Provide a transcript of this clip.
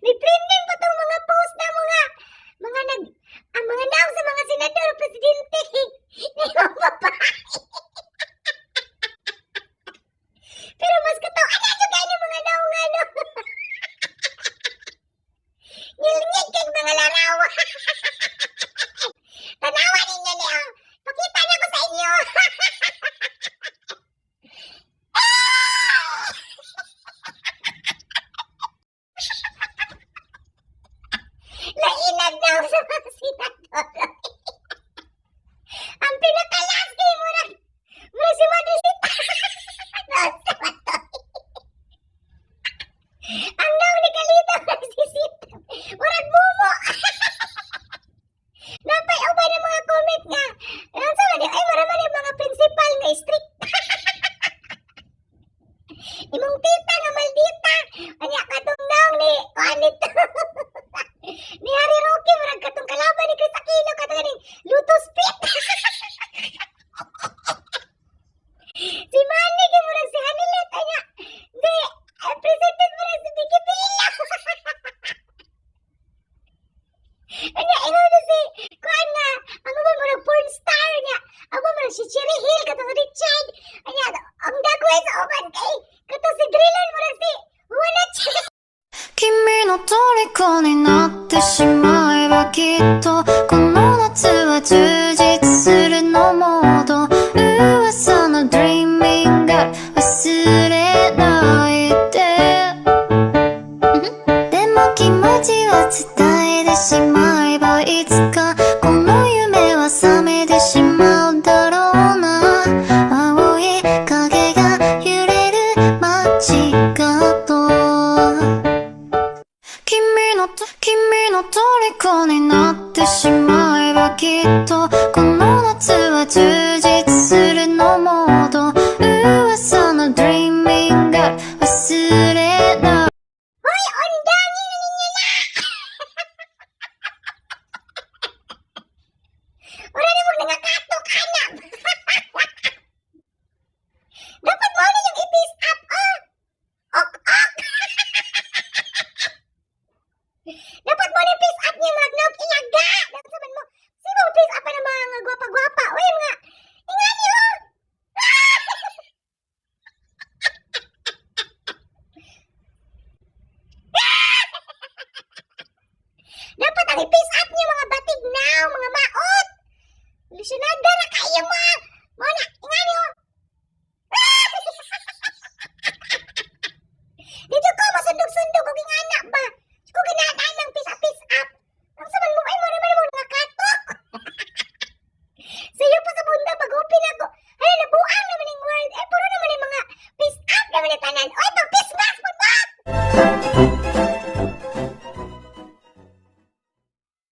Ni trending pa tong mga post na mga nag ang mga naong sa mga senador o presidente ni mga babae. Pero mas kataw ana jud kay ni mga naong nga no. Ngilngig kay mga larawa. Tanawa ninyo ni oh. Pakita na ko sa inyo. Lainag na ako sa mga senador. Ang pinakalas kay murag si Madrecita. Nasa ba to? Ang naong ni Kalita murag si Sita. Murag bumo. Napay uban ng mga comment nga. Ano sa man ay mura man yung mga principal nga strict. Imong tita nga maldita. Anya katong naong ni kuan nito ni Harry Roque murag katong kalaban ni Kris Aquino katong ganing Lotus Pit. Si Manny kay murag si Honeylet anya. Di presented murag si Vicky Villa. Anya ingon na si kuan nga ang uban murag porn star niya. Ang uban murag si Cherry Hill katong si Richard. Anya ang dagway sa uban kay katong si Drilon murag si Juana Che. 君の虜になってしまえばきっとこの夏は充実するのもっと噂の Dreaming が忘れないで。でも気持ちは伝えてしまえばいつかこの夢は覚めてしまうだろうな。青い影が揺れる街角。君の虜になってしまえばきっとこの夏は充